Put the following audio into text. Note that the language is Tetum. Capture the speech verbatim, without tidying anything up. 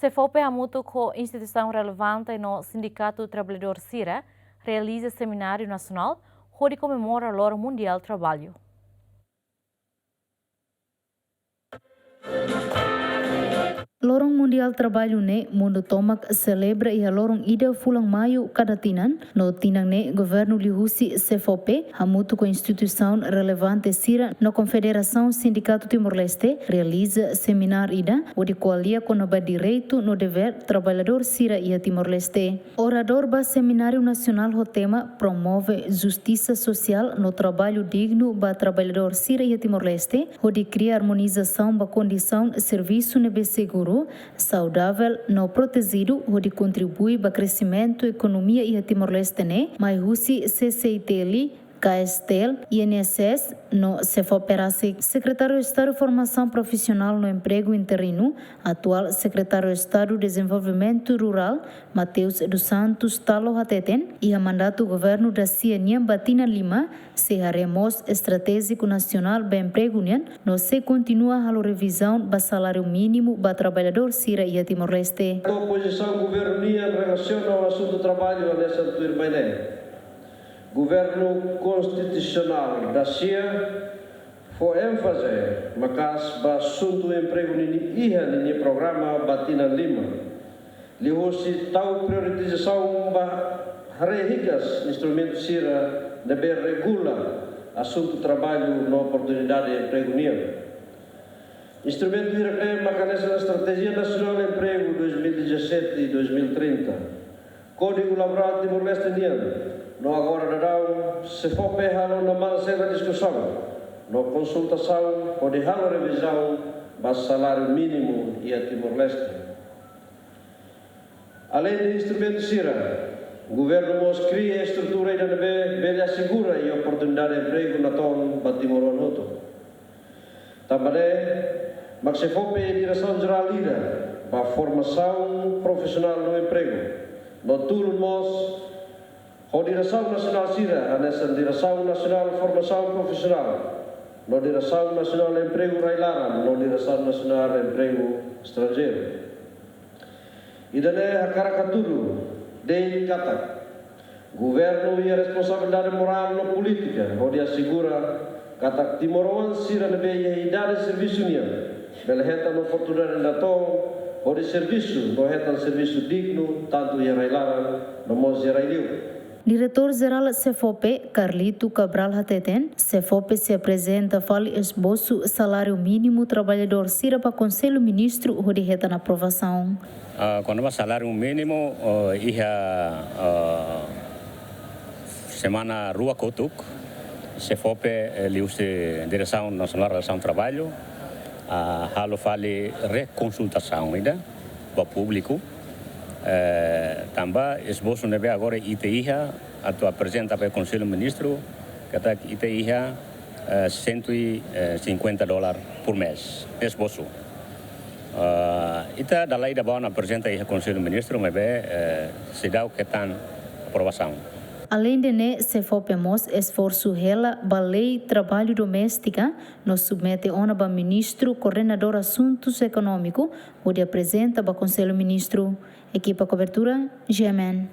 SEFOPE hamutuk ho instituisaun relevante no sindikatu traballadór sira realiza semináriu nasionál hodi komemora Loron Mundiál Traballu. Loron Mundiál Traballu ne'e mundu tomak selebra iha loron ida fulan Maiu kada tinan, no tinan ne'e governu liuhusi SEFOPE hamutuk ho instituisaun relevante sira no Konfederasaun Sindikatu Timor-Leste realiza semináriu ida hodi ko'alia kona-ba direitu no devér traballadór sira iha Timor-Leste. Oradór ba semináriu nasionál ho tema Promove justisa sosiál no traballu dignu ba traballadór sira iha Timor-Leste, hodi kria armonizasaun ba kondisaun servisu ne'ebé seguru, saudavel no protejidu, hodi kontribui ba kresimentu ekonomia iha Timor-Leste ne'e, mai husi C C I T L, K S T L, I N S S no SEFOPE rasik. Sekretáriu Estadu Formasaun Profisionál no Empregu interinu, atuál Sekretáriu Estadu Dezenvolvimentu Rurál, Mateus dos Santos Talo hateten, iha mandatu governu da-sia nian ba tinan lima, sei haree mós estratéjiku nasionál ba empregu nian, no sei kontinua halo revizaun ba saláriu mínimu ba traballadór sira iha Timor-Leste. Atu pozisaun governu nian relasiona ho asuntu traballu hanesan tuirmai ne'e. Governu konstitusionál da-sia fó énfaze maka'as ba asuntu empregu nian iha ninia programa ba tinan lima. Liuhusi tau prioritizasaun ba haree hikas instrumentu sira ne'ebé regula asuntu traballu no oportunidade empregu nian. Instrumentu hirak ne'e maka hanesan Estratéjia Nasionál Empregu dois mil e dezassete e dois mil e trinta, Kódigu Laborál Timor-Leste nian, no agora daudaun SEFOPE halo ona manas sira diskusaun no konsultasaun hodi halo revizaun ba saláriu mínimu iha Timor-Leste. Aleinde instrumentu sira, governu mós kria estrutura ida ne'ebé bele asegura oportunidade empregu natoon ba timoroan hotu. Tanba ne'e mak SEFOPE diresaun jerál ida ba formasaun profisionál no empregu, no tulun mós ho diresaun nasionál sira hanesan Diresaun Nasionál Formasaun Profisionál, no Diresaun Nasionál Empregu Rai-Laran, no Diresaun Nasionál Empregu Estranjeiru. Ida-ne'e hakarak hatudu de'it katak governu iha responsabilidade morál no polítika hodi asegura katak timoroan sira ne'ebé iha idade servisu nian bele hetan oportunidade natoon hodi servisu no hetan servisu dignu, tantu iha rai-laran no mós iha rai-liur. Diretór Jerál SEFOPE, Carlito Cabral hateten, SEFOPE sei aprezenta fali esbosu saláriu mínimu traballadór sira ba Konsellu Ministru hodi hetan aprovasaun. Ah, kona-ba saláriu mínimu, oh, iha, ah, semana rua kotuk, SEFOPE, eh, liuhusi Diresaun Nasionál Relasaun Traballu, ah, halo fali rekonsultasaun ida ba públiku, eh, tanba esbosu ne'ebé agora ita iha atu aprezenta ba Konsellu Ministru, katak ita iha, eh, cento e cinquenta dólar por mês, esbosu. Ah, ita dala ida bá ona aprezenta iha Konsellu Ministru, maibé, eh, seidauk hetan aprovasaun. Aleinde ne'e, SEFOPE mós esforsu hela ba lei traballu doméstika, no submete ona ba Ministru Koordenadór Asuntus Ekonómiku, hodi aprezenta ba Konsellu Ministru. Ekipa kobertura, G M N.